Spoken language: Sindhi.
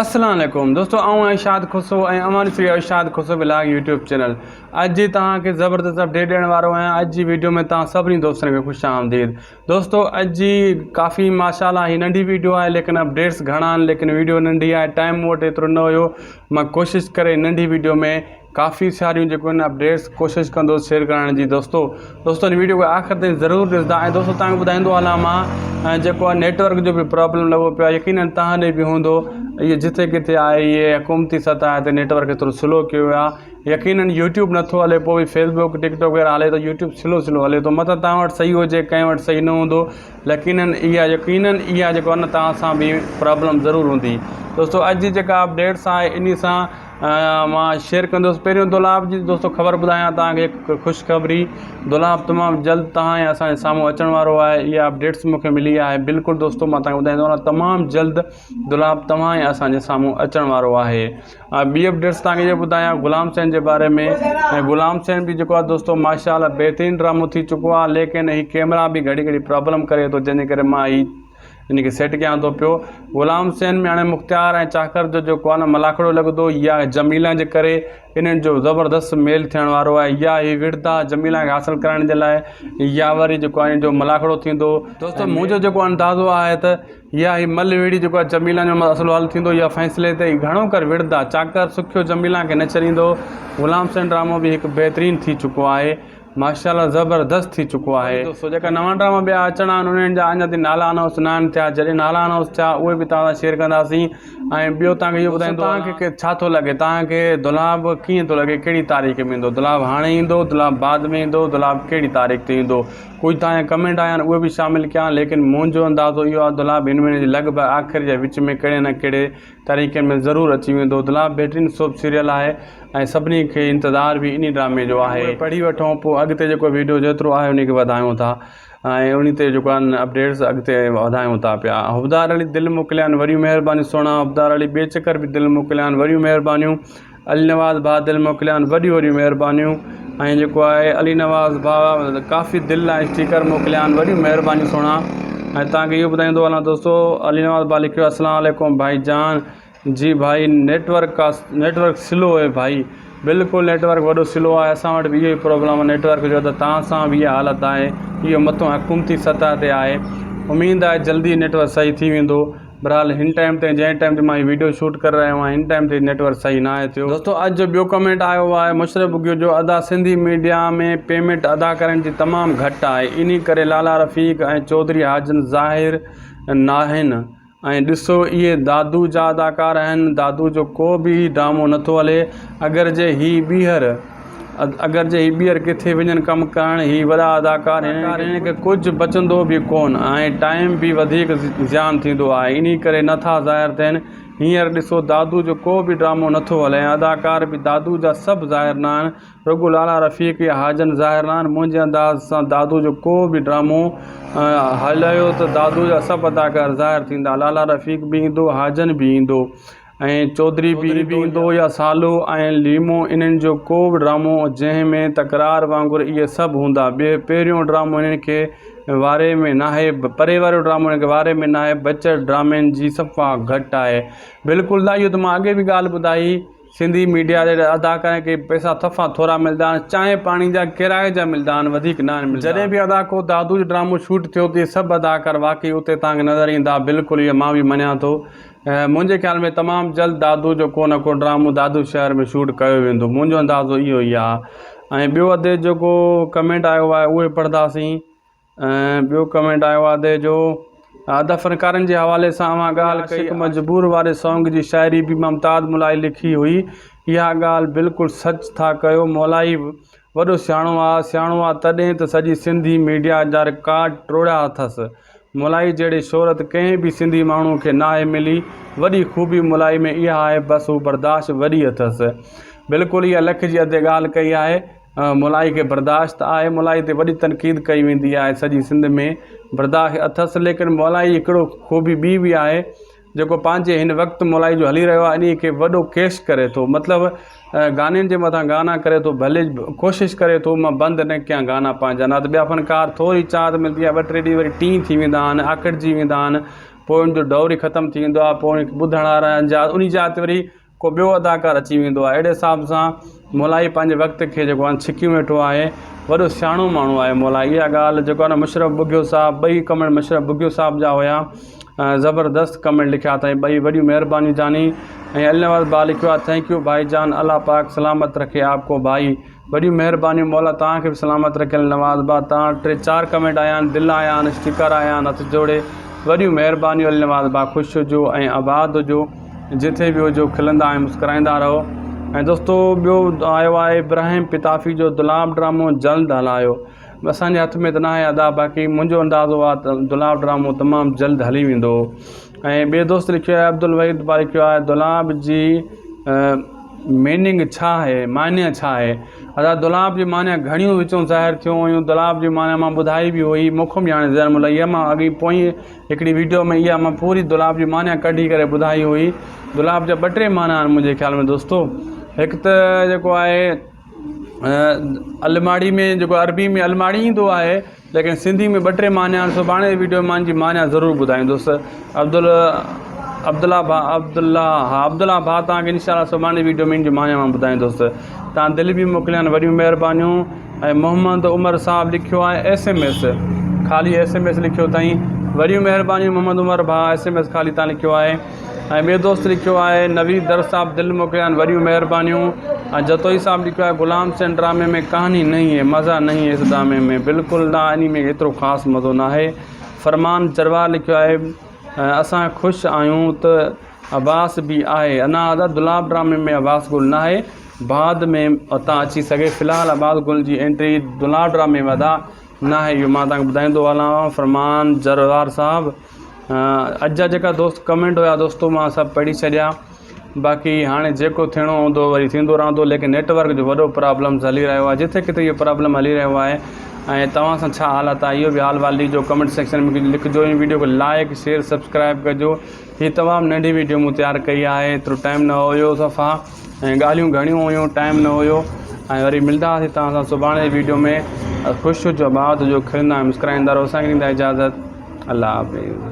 السلام عليڪم دوستو آئون آهيان ارشاد کوسو ۽ اوهان ڏسي رهيا آهيو ارشاد کوسو ولاگ يوٽيوب چينل اڄ جي توهان کي زبردست اپڊيٽ ڏيڻ وارو آهيان اڄ جي ويڊيو ۾ توهان سڀني دوستن کي خوش آمديد دوستو اڄ جي ڪافي ماشاءالله هي ننڍي ويڊيو آهي ليڪن اپڊيٽس گهڻا آهن ليڪن ويڊيو ننڍي آهي ٽائيم مون وٽ ايترو نه هيو مان ڪوشش ڪري ننڍي ويڊيو ۾ ڪافي ساريون جيڪو آهن اپڊيٽس ڪوشش ڪندو شيئر ڪرڻ جي دوستو دوستو هن ويڊيو کي آخر تائين ضرور ڏسندا ۽ دوستو تهان کي ٻڌائيندو هلان مان جيڪو آهي نيٽورڪ جو به پرابلم لڳو پيو آهي يقينن تهان ڏي به هوندو اهي جٿي ڪٿي آهي اهي حڪومتي سطح تي نيٽورڪ ايترو سلو ڪيو ويو آهي يقينن يوٽيوب نٿو هلي پوء به فيسبوڪ ٽڪ ٽاڪ وغيره هلي ٿو يوٽيوب سلو سلو هلي ٿو مطلب تهان وٽ صحيح هجي ڪنهن وٽ صحيح نه هوندو يقينن اها يقينن اها جيڪو آهي نه تهان سان به پرابلم ضرور هوندي دوستو اڄ جي جيڪا اپڊيٽس آهي انهي سان مان شيئر ڪندس پهريون دولاب جي دوستو خبر ٻڌايان توهان کي هڪ خوشخبري دولاب تمام جلد توهان ۽ اسان جي سامهون اچڻ وارو آهي اها اپڊيٽس مون کي ملي آهي بلڪل دوستو مان توهان کي ٻڌائيندو هلان تمام جلد دولاب توهان ۽ اسان جي سامهون اچڻ وارو آهي ۽ ٻي اپڊيٽس توهان کي اهو ٻڌايان غلام حسين جي باري ۾ ۽ غلام حسين به جيڪو آهي دوستو ماشاء الله بهترين ڊرامو ٿي چڪو آهي ليڪن هي ڪيمرا به گهڙي گهڙي پرابلم ڪري ٿو جنهن جي ڪري مان هي ان کي سيٽ ڪيان ٿو پيو. غلام حسين ۾ هاڻي مختيار ۽ چاڪر جو جيڪو آهي نه ملاکڙو لڳندو يا جميلا جي ڪري انهن جو زبردست ميل ٿيڻ وارو آهي يا هي وڙهندا جميلا کي حاصل ڪرڻ جي لاء يا وري جيڪو آهي جو ملاکڙو ٿيندو. دوستو منهنجو جيڪو اندازو آهي ته يا هي مل وڙهي جيڪو آهي جميلا جو مسئلو حل ٿيندو يا فيصلي تي گهڻو ڪر وڙهندا چاڪر سکيو جميلا کي نه ڇڏيندو. غلام حسين ڊرامو به هڪ بهترين ٿي چڪو آهي. ماشاءالله زبردست ٿي چڪو آهي. دوستو جيڪا نوان ڊراما ٻيا اچڻا آهن انهن جا اڃا تائين نالا انائونس نه آهن ٿيا جڏهن نالا انائونس ٿيا اهي به توهان سان شيئر ڪنداسين ۽ ٻيو توهان کي اهو ٻڌائيندو توهان کي ڇا ٿو لڳي توهان کي دولاب ڪيئن ٿو لڳي ڪهڙي تاريخ ۾ ايندو دولاب هاڻي ايندو دولاب بعد ۾ ايندو دولاب ڪهڙي تاريخ تي ايندو ڪجهه توهان جا ڪمينٽ آيا آهن اهي به شامل ڪيا ليڪن منهنجو اندازو اهو آهي دولاب هن مهيني جي لڳ ڀڳ آخر يا وچ ۾ ڪهڙي نه ڪهڙي طريقي ۾ ضرور اچي ويندو. دولاب بهترين سوپ سيريل آهي ۽ سڀني کي انتظار به انهي ڊرامي جو آهي. پڙهي وٺون پوء اڳتي جيڪو ويڊيو جيترو آهي انهي کي وڌايون ٿا ۽ انهي تي جيڪو آهن اپڊيٽس اڳتي وڌايون ٿا پيا. حبدار علي دل موڪليان وڏيون مهربانيون سهڻا حبدار علي ٻئي چڪر به دل موڪليان وڏيون مهربانيون علي نواز ڀاء دل موڪليان وڏيون وڏيون مهربانيون ۽ جيڪو آهي علي نواز ڀاء ڪافي دل ۽ اسٽيڪر موڪليان وڏيون مهربانيون سهڻا ۽ توهان کي اهو ٻڌائيندو هلان دوستو علي نواز ڀاء لکيو السلام عليڪم ڀائي جان جي ڀائي نيٽورڪ کا نيٽورڪ سلو هي ڀائي بلڪل نيٽورڪ وڏو سلو آهي اسان وٽ به اهو ئي پرابلم آهي نيٽورڪ جو ته توهان سان به اها حالت آهي اهو مٿو حڪومتي سطح تي آهي اميد آهي جلدي نيٽورڪ صحيح ٿي ويندو بھرحال ھن ٽائيم تي جنھن ٽائيم تي مان ھي ويڊيو شوٽ ڪري رھيو آھيان ھن ٽائيم تي نيٽ ورڪ صحيح ناھي ٿيو. دوستو اڄ جو ٻيو ڪمينٽ آيو آھي مشرف ٻگھيو جو ادا سنڌي ميڊيا ۾ پيمينٽ اداڪارن جي تمام گھٽ آھي انھي ڪري لالا رفيق ۽ چوڌري حاجن ظاھر ناھن ۽ ڏسو اھي دادو جا اداڪار آھن دادو جو ڪو به ڊرامو نٿو ھلي اگر جي ھي ٻيھر اگر جي هي ٻيهر ڪٿي وڃن ڪم ڪرڻ هي وڏا اداڪار هنن کي ڪجهه بچندو به ڪون ۽ ٽائيم به وڌيڪ زيان ٿيندو آهي انهي ڪري نه ٿا ظاهر ٿين هينئر ڏسو دادو جو ڪو به ڊرامو نه ٿو هلي ۽ اداڪار به دادو جا سڀ ظاهر نه آهن رڳو لالا رفيق يا حاجن ظاهر نه آهن منهنجي انداز سان دادو جو ڪو به ڊرامو هلايو ته دادو جا سڀ اداڪار ظاهر ٿيندا لالا رفيق به ايندو حاجن به ايندو ۽ چوڌري به ايندو يا سالو ۽ ليمو انهن جو ڪو به ڊرامو جنهن ۾ تڪرار وانگر اهي سڀ هوندا به پهريون ڊرامو انهن کي واري ۾ ناهي پري وارو ڊرامو انهن کي واري ۾ ناهي بچت ڊرامن جي صفا گهٽ آهي بلڪل دا اهو ته مان اڳي به ڳالهه ٻڌائي سنڌي ميڊيا جي اداڪارن کي پئسا صفا ٿورا ملدا آهن چانهه پاڻي جا ڪرايي جا ملدا آهن وڌيڪ ناهن ملدا جڏهن به ادا ڪو دادو جو ڊرامو شوٽ ٿيو ته اهي سڀ اداڪار واقعي اتي توهان کي نظر ايندا بلڪل اهو مان به مڃان ٿو منهنجي خيال ۾ تمام جلد دادو جو ڪو نه ڪو ڊرامو دادو شهر ۾ شوٽ ڪيو ويندو منهنجو اندازو اهو ئي آهي ۽ ٻيو ادي جيڪو ڪمينٽ آيو آهي اهي پڙهنداسين ۽ ٻيو ڪمينٽ آيو آهي ادي جو ادا فنڪارن جي حوالي سان اوهان ڳالهه ڪئي عاشق مجبور واري سانگ جي شاعري به ممتاز مولائي لکي هئي اها ڳالهه بلڪل سچ ٿا ڪيو مولائي وڏو سياڻو آ سياڻو آ تڏهن ته سڄي سنڌي ميڊيا جا رڪارڊ ٽوڙيا اٿس مولائي جهڙي شهرت ڪنهن به سنڌي ماڻهو کي ناهي ملي. وڏي خوبي مولائي ۾ اها آهي بس هو برداشت وڏي اٿس. بلڪل اها لک جي ادي ڳالهه ڪئي آهي. مولائي کي برداشت آهي. مولائي تي وڏي تنقيد ڪئي ويندي آهي سڄي سنڌ ۾ برداشت اٿس ليڪن مولائي هڪڙو خوبي ٻي به آهي جيڪو پنهنجي هن وقت مولائي جو هلي رهيو آهي انهي کي وڏو ڪيش ڪري ٿو مطلب گانن جي مٿان گانا ڪري ٿو ڀلي ڪوشش ڪري ٿو مان بند نه ڪيان گانا پنهنجا نه ته ٻيا فنڪار ٿوري چاهت ملندي آهي ٻه ٽي ڏينهن وري ٽين ٿي ويندا آهن آڪڙجي ويندا آهن پوء ان جو دور ئي ختم ٿي ويندو آهي پوء ان کي ٻڌڻ وارا جا انهي جاء تي وري ڪو ٻيو اداڪار اچي ويندو آهي اهڙي حساب سان مولائي پنهنجي وقت کي جيڪو آهي ڇڪيون ويٺو آهي وڏو سياڻو ماڻهو آهي مولائي اها ڳالهه جيڪو آهي نه مشرف ٻگهيو صاحب ٻئي ڪمينٽ مشرف ٻگهيو صاحب جا هيا زبردست ڪمينٽ لکيا اٿائين ٻئي وڏيون مهربانيون جاني ۽ علي نواز ڀاء لکيو آهي thank you ڀائي جان الله پاڪ سلامت رکي آپ ڪو ڀائي وڏيون مهربانيون مولا توهان کي به سلامت رکي علي نواز ڀاء توهان ٽي چار ڪمينٽ آيا آهن دل آيا آهن اسٽيڪر آيا آهن هٿ جوڙي وڏيون مهربانيون علي نواز ڀاء خوش هجو ۽ آباد هجو جٿي به هجو کلندا ۽ مسڪرائيندا رهو ۽ دوستو ٻيو آيو آهي ابراهيم پتافي جو دولاب ڊرامو جلد هلايو اسان جي هٿ ۾ ته ناهي ادا باقي منهنجو اندازو آهي ته دولاب ڊرامو تمام جلد هلي ويندو ۽ ٻئي دوست لکيو آهي عبدالوحيد ڀاء لکيو آهي دولاب جي ميننگ ڇا آهي معنيٰ ڇا آهي ادا دولاب جي معنيٰ گهڻيون وچون ظاهر ٿيون هيون دولاب جي معنيٰ مان ٻڌائي به هئي مون کي به هاڻي ذهن ۾ لهي مان اڳي پوئين هڪڙي ويڊيو ۾ اها مان پوري دولاب جي معنيٰ ڪڍي ڪري ٻڌائي هئي دولاب جا ٻه ٽي معنيٰ آهن منهنجي خيال ۾ دوستو هڪ ته جيڪو آهي الماڙي ۾ جيڪو عربي ۾ الماڙي ايندو آهي ليڪن سنڌي ۾ ٻه ٽي معنيٰ آهن سڀاڻي جي ويڊيو ۾ مان ان جي معنيٰ ضرور ٻڌائيندس عبدل عبدالله ڀا عبدالله ها عبدالله ڀا توهان کي انشاء الله سڀاڻي جي ويڊيو ۾ ان جي معنيٰ مان ٻڌائيندس توهان دل به موڪليا آهن وڏيون مهربانيون ۽ محمد عمر صاحب لکيو آهي ايس ايم ايس خالي ايس ايم ايس لکيو اٿائين وڏيون مهربانيون محمد عمر ڀا ايس ايم ايس خالي تان لکيو آهي ۽ ٻئي دوست لکيو آهي نويد در صاحب دل موڪليا آهن وڏيون مهربانيون ۽ جتوئي صاحب لکيو آهي غلام حسين ڊرامي ۾ ڪهاني نهين هي مزا نهين هي اس ڊرامي ۾ بلڪل نه انهي ۾ ايترو خاص مزو ناهي فرمان جروار لکيو آهي اسان خوش آهيون ته عباس به آهي انا ادا دولاب ڊرامي ۾ عباس گل ناهي بعد ۾ اتان اچي سگهي في الحال عباس گل جي انٽري دولاب ڊرامي ۾ ادا ناهي اهو مان توهان کي ٻڌائيندو هلان فرمان جروار صاحب اڄ جا جيڪا دوست ڪمينٽ هيا دوستو مان سڀ پڙهي ڇڏيا باقي هاڻي جيڪو ٿيڻو هوندو وري ٿيندو رهندو ليڪن نيٽ ورڪ جو وڏو پرابلمز هلي رهيو آهي جٿي ڪٿي اهو پرابلم هلي رهيو آهي ۽ توهان سان ڇا حالت آهي اهو به حال وال ڏجو ڪمينٽ سيڪشن ۾ لکجو ۽ ويڊيو کي لائڪ شيئر سبسڪرائب ڪجو هي تمام ننڍي ويڊيو مون تيار ڪئي آهي ايترو ٽائم نه هيو صفا ۽ ڳالهيون گهڻيون هيون ٽائم نه هيو ۽ وري ملدا هئاسين توهان سان سڀاڻي جي ويڊيو ۾ خوش هجو آباد هجو کلندا ۽ مسڪرائيندا رهو اسان کي ڏيندا اجازت الله حافظ.